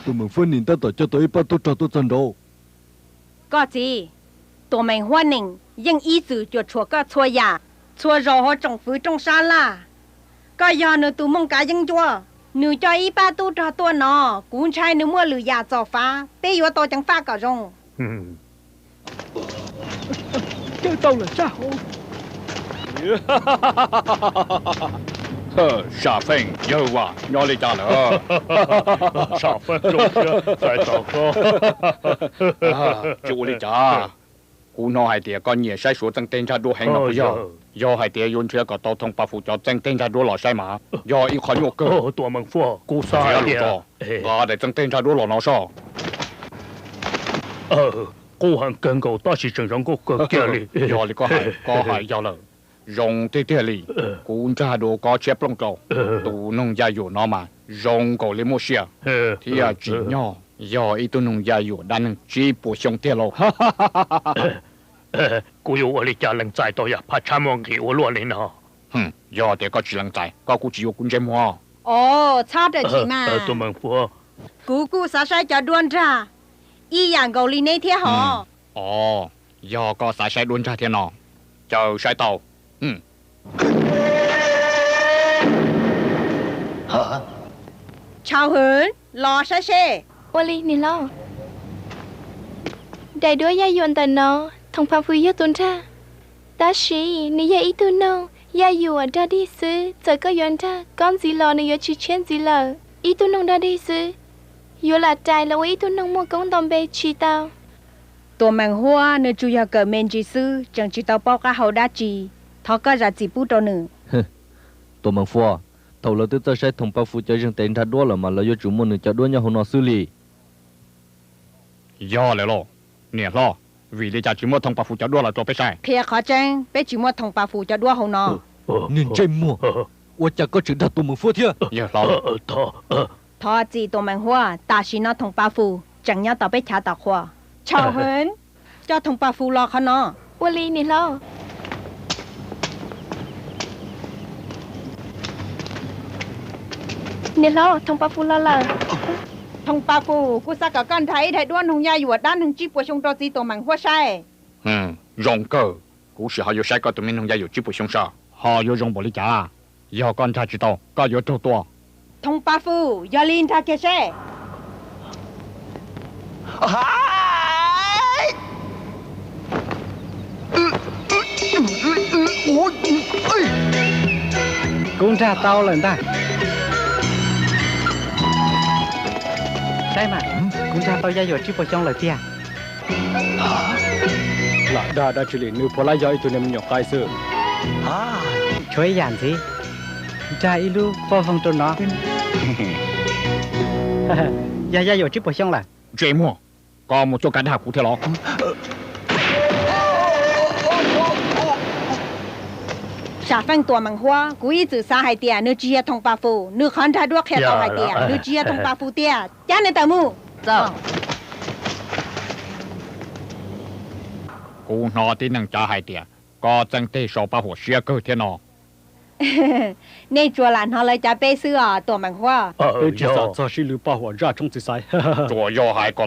Tus Meem Huab nim tab tom coj tau ib pab tub rog tuaj txog nraud. Koj txiv, tus Meem Huab nim yeej ib txwm cuam tshuam koj txhua yam, txhua zaus hauv tsoom fwv rooj sab laj. Koj yog nws tus mooj kav yeeb ncuab, nws coj ib pab tub rog tuaj no, kuv ntshai nws muaj lwm yam txom fav, peb yuav tau ceev faj kom zoo. Cawm tau lawm sab hauv. Sam Feej, yawg Vam, nyob li cas lawm? Sam Feej, zoo siab txais tos koj. Tsis ua li cas. Kuv hnov hais tias koj nyiam saib Suav txeej teg ntsaj duab heev no puas yog? Yog hais tias yuav nrhiav kom tau Thoom Pa Fus cov txeej teg ntsaj duab los saib mas yog ib qho nyuaj kawg. Tuam Meem Huab, kuv xav hais tias nqa daim txeej teg ntsaj duab los no soj. Qub heev kawg nkaus tab sis tseem zoo nkauj kawg kiag li. Yog li koj hais, koj hais yog lawm. Zoo tiag tiag li. Kuv nrag dua koj tshiab plooj rau. Tus noog yaj yuam no mas zoo nkaus li muaj sia thiab tsim nyog yog ib tug noog yaj yuam dab neeg tsib puas xyoo tiag lauj. Kuv yuav ua li cas lees txais tau yam phaj tshab muaj nqis ua luaj li no? Yog tias koj tsis lees txais, koj kuj tsis yuav kuv ntsej muag. Os, txhob rawm chim mas. Kuv kuj xav saib cov duab nrag ib yam nkaus li neb thiab hos. Os, yog koj xav saib duab nrag thiab no, caw saib tau. Tshau Hwv, los saib seb. Ua li niam hlob. Daim duab yaj yuam ntawm no, Thoom Pa Fus yog tus nrag, tab sis nws yog ib tug noog yaj yuam dog dig xwb. Txawm koj yuav nrag koj ntxiv los nws yuav tsis tshiab ntxiv lawm. Ib tug noog dog dig xwb, yuav lam rais los ua ib tug noog muaj koob ntau npe tsis tau. Tuam Meem Huab nws tsuas yog kawm me ntsis xwb, tseem tsis tau paub qab hau dab tsi. Thov koj zam txim pub rau nws. Tuam Meem Huab, thaum lawv twb txawj saib Thoom Pa Fus cov zeeg tes nrag duab lawm mas lawv yuav tsum muaj nws cov duab nyob hauv no xwb li. Yog lawm los, niam hlob, vim li cas tsis muaj Thoom Pa Fus cov duab los rau peb saib? Qhia qhov tseeb, peb tsis muaj Thoom Pa Fus cov duab hauv no. Niag ntsej muag, ua cas koj tseem dag Tuam Meem Huab thiab? Yawg hlob, thov txim Tuam Meem Huab, tam sim no Thoom Pa Fus tseem nyob tom peb chav tom qhua. Tshau Hwv, coj Thoom Pa Fus los qhov no. Ua li niam hlob. Niam hlob, Thoom Pa Fus los lawm. Thoom Pa Fus, kuv xav kom koj nrag ib daim duab noog yaj yuam dab neeg tsib puas xyoo rau txiv Tuam Meem Huab saib. Zoo kawg, kuv sim ho yuav saib koj tus me noog yaj yuam tsib puas xyoo saj ho yuav zoo npaum li cas. Yog koj nrag tsis tau, koj yuav raug tua. Thoom Pa Fus, yog li nrag kiag seb. Kuv nrag tau lawm ntag. Saib mas, kuv nrag tau yaj yuam tsib puas xyoo lawm tiag. Lam dag dab tsi li, nws puav leej yog ib tug niag me nyuam qaib xwb. Tshuav ib yam ntxiv, nrag ib lub poj voog rau no. Yog yaj yuam tsib puas xyoo lawm. Ntsej muag, koj muaj cuab kav dag kuv thiab los? Sam Feej Tuam Meem Huab, kuv ib txwm xav hais tias nws tsis yog Thoom Pa Fus, nws qhov nrag duab qhia tau hais tias nws tsis yog Thoom Pa Fus tiag. Cab nws tawm mus. Kuv hnov tib neeg cav hais tias koj txeej teg sau pab huam siab kawg thiab no. Nej tsuas lam hnov lawv cav peb xwb os Tuam Meem Huab. Peb tsis xam txog sib lwv pab huam zaj tshoob txiv xaiv. Tsuas yog hais kom